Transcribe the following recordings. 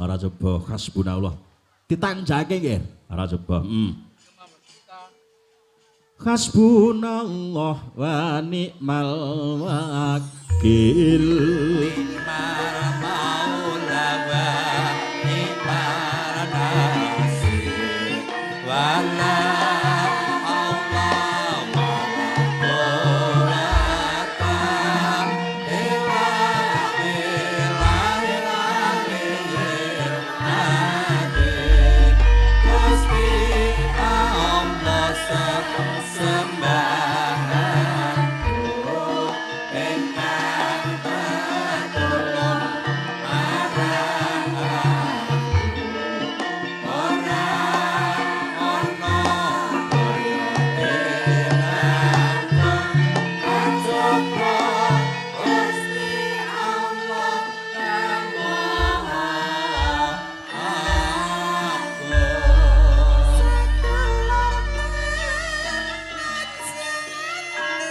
Ora coba hasbunallah. Ditanjake nggih. Ora coba. Hasbunallah wa ni'mal wakil. Ni'mal maula wa ni'mal nasir. Wa la haula wa la quwwata illa billahil aliyyil azim. Gusti Allah sesembahanku ingkang tetulung marang aku, ora ana kaya langkung kajaba Gusti Allah kang Maha Agung. Sedulurku aja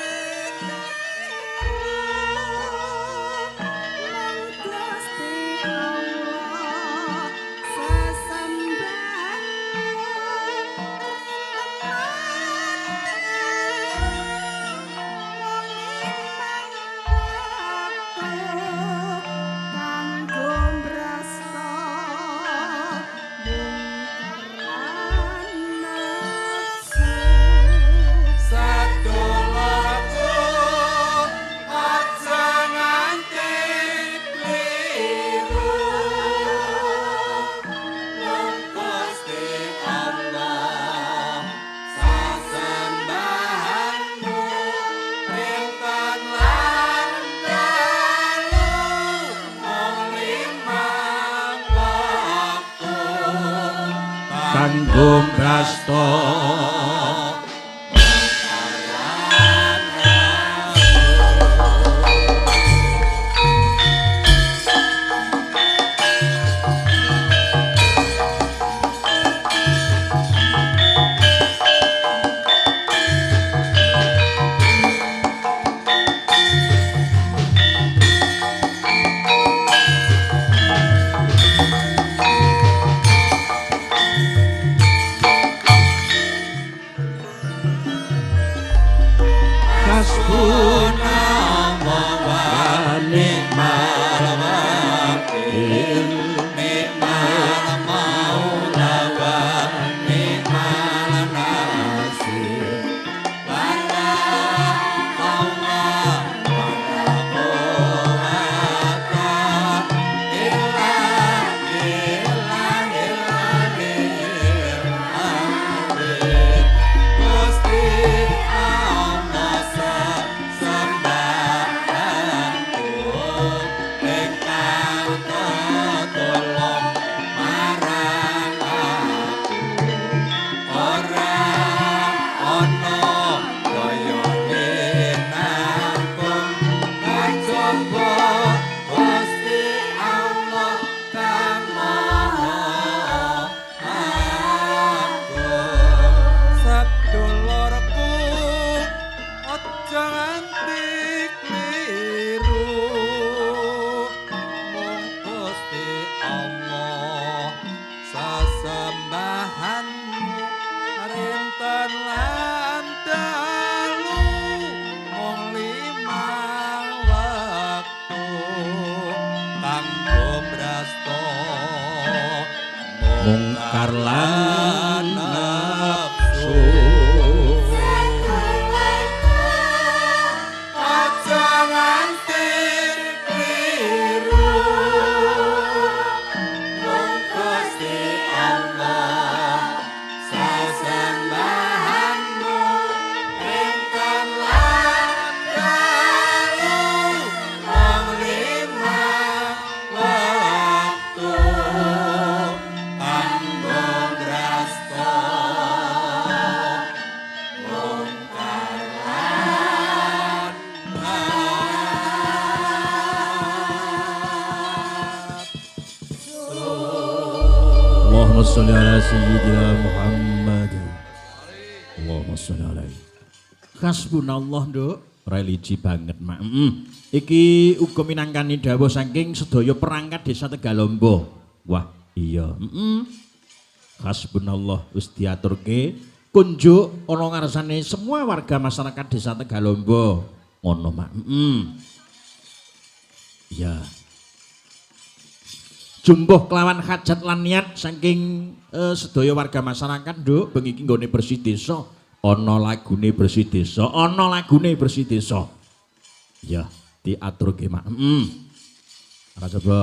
mung Gusti Allah sesembahanmu mung limang wektu kanggo mbrasta mungkar lan nafsu. Sedulurku aja nganti kliru, mung Gusti Allah sesembahanmu rinten lan dalu mung limang wektu Kanggo mbrasta. Lan nafsu. Hasbunallah wa ni'mal wakil. Ni'mal maula wa ni'mal nasir. Wa la haula wa la quwwata illa billahil aliyyil azim. Gusti Allah sesembahanku ingkang tetulung marang aku, ora ana kaya nangkung kajaba Gusti Allah kang Maha Agung. Sedulurku aja nganti kliru, mung Gusti Allah sesembahanmu rinten lan dalu mung limang wektu kanggo mbrasta Mungkar lan nafsu. Sedulurku aja nganti kliru, mung Gusti Allah sesembahanmu rinten lan dalu mung limang wektu kanggo mbrasta mungkar lan nafsu. Allahumma sholli ala sayyidina Muhammad. Allahumma sholli alaihi. Hasbunallah, Nduk. Religi banget, Mak. Iki uga minangkani dawuh saking sedaya perangkat Desa Tegalombo. Wah, iya. Heeh. Hasbunallah, wis diaturke kunjuk ana ngarsane semua warga masyarakat Desa Tegalombo. Ngono, Mak. Heeh. Iya. Jumbuh kelawan hajat lan niat saking sedaya warga masyarakat, Nduk, bengi iki nggone bersih desa, ana lagune bersih desa, ana lagune bersih desa. Ya, diaturke, Mak. Heeh. Ora coba.